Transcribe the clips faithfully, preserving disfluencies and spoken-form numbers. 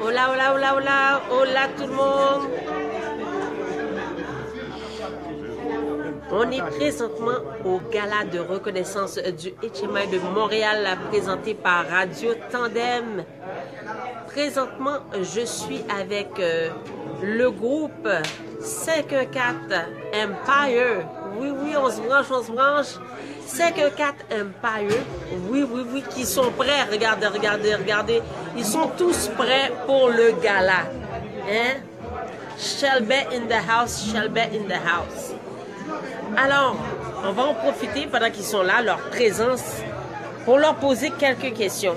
Hola, hola, hola, hola, hola tout le monde. On est présentement au gala de reconnaissance du H M I de Montréal, présenté par Radio Tandem. Présentement, je suis avec euh, le groupe cinq un quatre Empire. Oui, oui, on se branche, on se branche. Cinq un quatre Empire. Oui, oui, oui, qui sont prêts. Regardez, regardez, regardez. Ils sont tous prêts pour le gala. Hein? Shelbè in the house, Shelbè in the house. Alors, on va en profiter pendant qu'ils sont là, leur présence, pour leur poser quelques questions.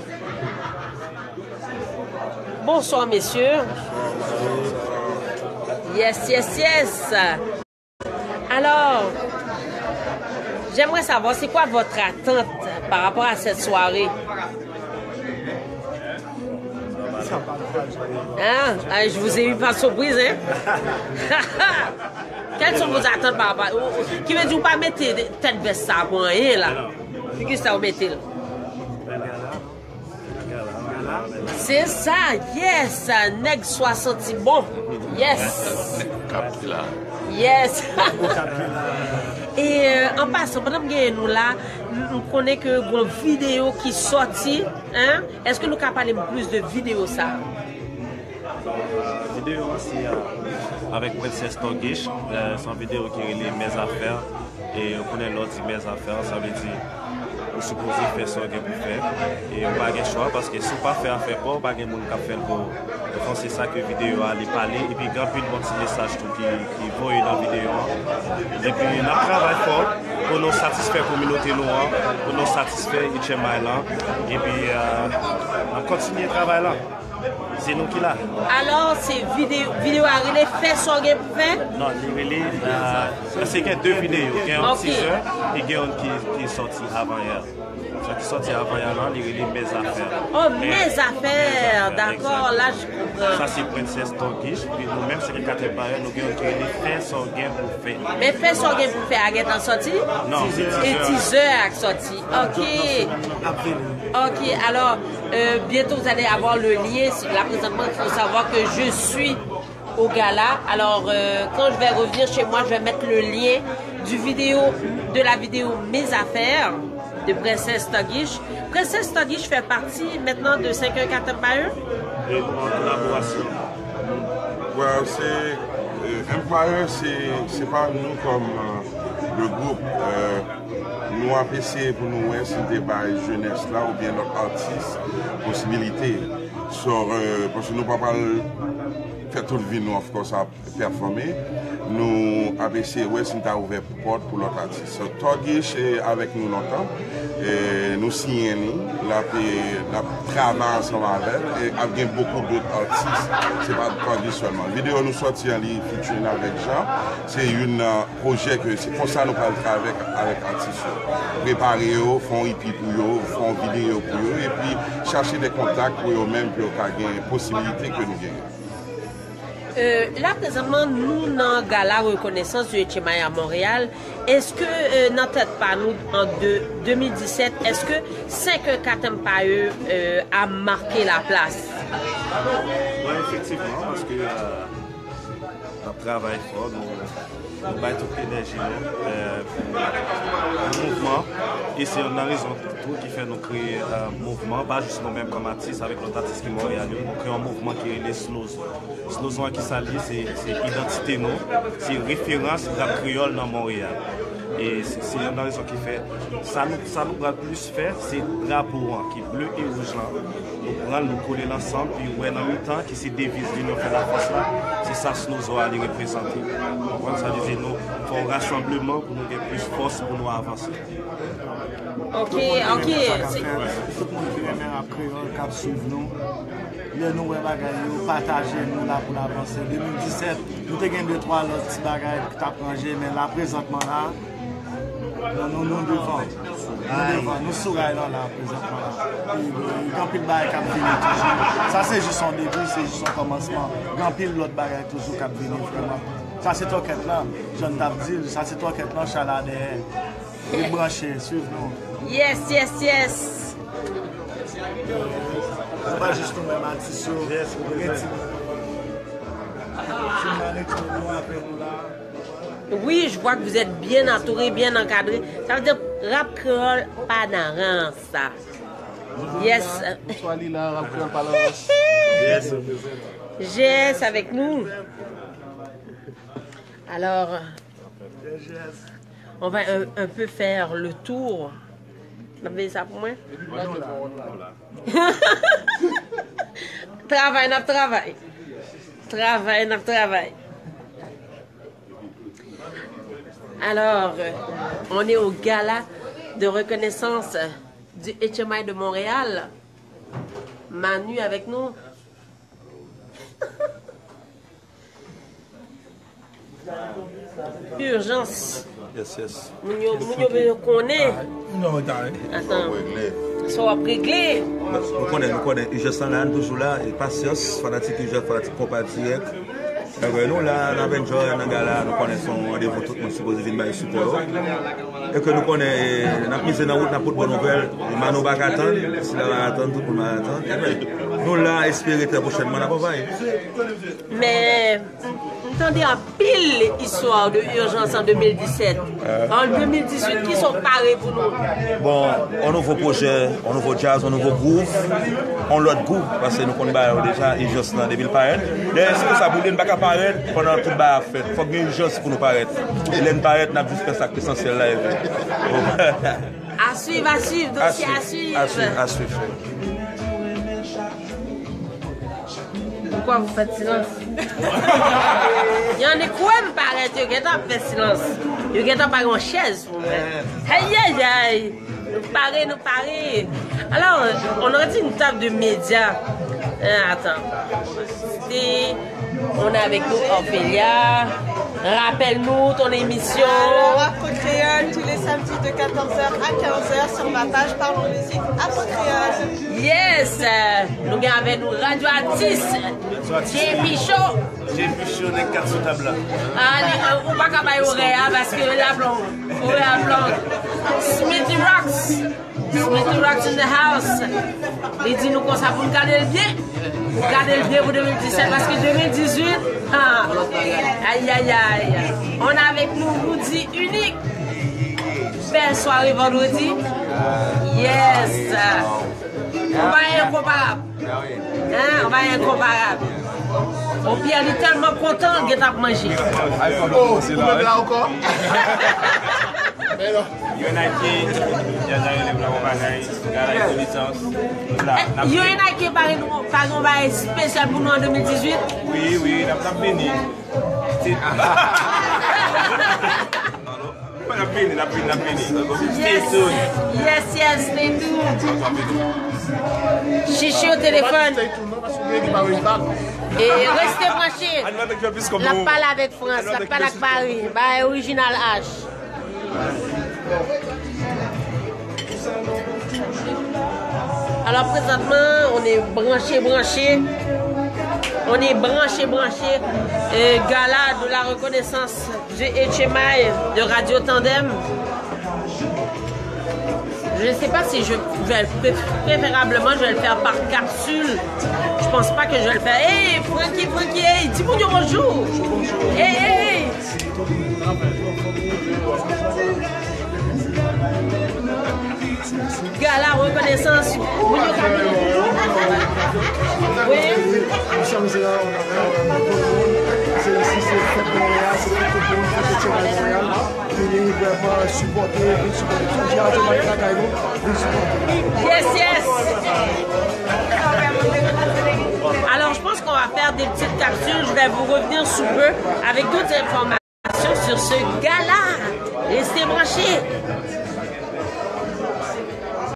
Bonsoir, messieurs. Yes, yes, yes. Alors, j'aimerais savoir, c'est quoi votre attente par rapport à cette soirée? Hein? Ah, je vous ai eu par surprise, hein? Quelles sont vos attentes par rapport à... Qui veut dire, ou pa mete tèt vès sa pou anyen la. Figi sa ou mete l. Se sa, yes! Nèg swa santi bon. Yes! Yes! E euh, an pasan, pandan m genyen nou la, m m konnen ke gon videyo ki sòti, hein? Èske nou ka pale m plis de videyo sa? Videyo an se euh, avèk Prensès Tògich, euh, se yon videyo ki rele Mèzafè. E ou konnen lè w di mèzafè, sa vle di ou sipoze fè sa w gen pou fè. E ou pa gen chwa, paske si w pa fè afè pa w, pa gen moun k ap fè l pou ou. Donk se sa ke videyo a li pale, epi gen anpil bon ti mesaj tou ki, ki voye nan videyo an. Epi n ap travay fò pou nou satisfè kominote nou an, pou nou satisfè H M I lan, epi euh, n ap kontinye travay la. Se nou ki la. Alò, se videyo, videyo a rele Fè sa w gen pou fè? Non, li rele, euh, se gen de videyo. Gen yon teaser e gen yon ki, ki sòti avan yè. Sa ki sòti avan yè lan, li rele Mèzafè. Oh, Mèzafè, dakò, la j konpran. Sa se Prensès Tògich, epi nou menm se Kat Empire, nou gen yon ki rele Fè sa w gen pou fè. Men Fè sa w gen pou fè a gentan sòti? Non, se teaser a k sòti. Ok. Ok, alors, euh, bientôt vous allez avoir le lien. Là, présentement, il faut savoir que je suis au gala. Alors, euh, quand je vais revenir chez moi, je vais mettre le lien du vidéo, de la vidéo Mes Affaires de Princesse Tògich. Princesse Tògich fait partie maintenant de cinq un quatre Empire. Kolaborasyon. Well, se euh, Empire, se se pa nou kòm euh, le group. Euh, Nou ap eseye pou nou wè si n te bay jenès la oubyen lòt atis posibilite. So, euh, paske nou pa pral fè tout vi nou, of course, ap pèfòme. Nou ap eseye wè si n ta ouvè pòt pou lòt atis. So, Tògich avèk nou lontan. E nou siyen li. L ap, l ap travay ansanm avè l. E ap gen bokou dòt atis. Se pa Tògich sèlman. Videyo nou sòti an, li featuring avèk Jean. Se youn nan pwojè ke se konsa nou pral travay avèk atis yo. Prepare yo, fè yon EP pou yo, fè yon videyo pou yo, epi chache de kontak pou yo menm pou yo ka gen posibilite ke nou genyen. Euh, la présentement, nou nan gala rekonesans du H M I a Montréal. Èske euh, nan tèt pa nou an de, de mil disèt, èske senk kat Empire euh, a make laplas? Wi, efektivman, paske euh, n ap travay fò, nou, nou bay tout enèji nou euh, pou, pou mouvman. E se youn nan rezon tou ki fè nou kreye euh, mouvman, pa jis nou menm kòm atis, avèk lòt atis ki Monreyal yo, nou kreye yon mouvman ki rele Snozon. Snozon an kisa l ye? Se, se idantite nou, se referans rap kreyòl nan Monreyal. E se, se youn nan rezon ki fè sa nou, sa nou pral plis fè, se drapo an ki ble e wouj lan. Nou pran l, nou kole l ansanm, pi w wè nan mitan ki se deviz L'union fait la force la, se sa Snozon an li reprezante. Ou konprann? Sa vle di nou fè yon rasanbleman pou nou gen plis fòs pou nou avanse. Ok, ok. Tout moun ki renmen rap kreyòl k ap swiv nou, lè nou wè bagay yo, pataje, nou la pou n avanse. De mil disèt, nou te gen de twa lòt ti bagay ki t ap ranje, men la prezantman la, nou, nou, nou devan. Nou devan, nou sou ray lan la prezantman la. E, e, gen anpil bagay k ap vini toujou. Sa se jis yon debi, se jis yon kòmansman. Gen anpil lòt bagay toujou k ap vini vrèman. Sa se twòkèt lan, jan n t ap di l, sa se twòkèt lan, chala dèyè. Ret branche, swiv nou. Yes, yes, yes. Jis nou menm atis yo, nou gen ti, ti management nou avè nou la. Oui, je vois que vous êtes bien entouré, bien encadré. Ça veut dire rap kreyòl pa nan rans. Yes. Bonsoir Lila, rap kreyòl pa nan rans. Yes, represent. Jess avec nous. Alors, on va un, un peu faire le tour. N ap veye sa pou mwen? Travay, n ap travay. Travay, n ap travay. Alors, euh, on est au gala de reconnaissance du H M I de Montréal. Manu avec nous. Urgence. Yes, yes. Moun yo, moun yo bezwen konnen. Non, ta. Atan. Sa w ap regle. Nou konnen, nou konnen Urgence lan la, nou toujou la. E pasyans, fanatik Urgence, fanatik Konpa Dirèk. Donk, nou la, n ap enjoy nan gala, nou konnen se yon randevou tout moun sipoze vin bay sipò yo. E ke nou konnen, e, n ap mize nan wout, n ap pote bon nouvèl. E Manu pa ka tann, Sila pa ka tann, tout moun pa ka tann. E ben, nou la, espere trè pwochènman, n ap anvayi. Men, m, m tande anpil istwa de Urgence an de mil disèt. An de mil dizuit, kisa w pare pou nou? Bon, yon nouvo pwojè, yon nouvo djaz, yon nouvo gwouv, yon lòt gou, paske nou konn bagay yo deja, Urgence lan depi l parèt. Dayè, se konsa pou li, n pa ka parèt pandan tout bagay ap fèt. Fòk gen Urgence pou nou parèt. E lè n parèt, n ap jis fè sa k esansyèl la epi. À suivre, à suivre, dossier à suivre. À suivre, à suivre. Pourquoi vous faites silence? Y'en a kwè m parèt, yo gentan ap fè silans. Yo gentan pare yon chèz pou mwen. Ayayay! Nou pare, nou pare. Alors, on aurait dit une table de médias. Hein, attends. C'était, on est avec nous, Ophélia. Rappelle-nous ton émission. Alors, Afro Créole, tous les samedis de quatorze heures à quinze heures sur ma page Parlons Musique Afro Créole. Yes! Euh, nou gen avè nou radyo atis, J P Show. J P Show, nèg kat sou tab la. Ah, li, euh, ou pa ka bay orè a, paske l ap long. Orè ap long. Smithy Rocks. Smithy Rocks in the house. Li di nou konsa pou n gade l byen. Gade l byen pou de mil disèt, paske de mil dizuit, ha, ayayay. On avèk nou, Roody Unique. Bèl sware vandredi. Yes. Yon bagay enkonparab. Hein, yon bagay enkonparab. Bon, Pierre, li tèlman kontan, l gentan ap manje. Oh, ou menm la ankò? Yo Nike, deja rele vla yon bagay, gala rekonesans. Vla, n ap Yo Nike pare nou, pare yon bagay espesyal pou nou an de mil dizuit. Wi, wi, n ap, n ap vini. Se N ap vini, n ap vini, n ap vini. Stay tuned. Yes, yes, stay tuned. Chichi o telefòn. Stay tuned, non, paske gen ki pa real bag. E reste branche. N ap pale avèk Frans, n ap pale ak Paris. Bagay orijinal H. Alors présentement, on est branché, branché. On est branché, branché. Euh, gala de la reconnaissance du H M I de Radio Tandem. Je ne sais pas si je vais le pré-, préférablement, je vais le faire par capsule. Je pense pas que je vais le faire. Hey, Francky, Francky, hey, dis bonjour, bonjour. Hey, hey, hey. Gala rekonesans. Moun yo ka vini toujou. Wi. Nous sommes là, on a, on a beaucoup de monde. C'est ici, c'est fête Montréal, c'est fête de monde, fête de Montréal. Vini vrèman sipòte, vin sipòte. Tout jan de Mike lakay nou, vin sipòte. Yes, yes. Alors, je pense qu'on va faire des petites capsules. Je vais vous revenir sous peu avec d'autres informations sur ce gala. Restez branchés.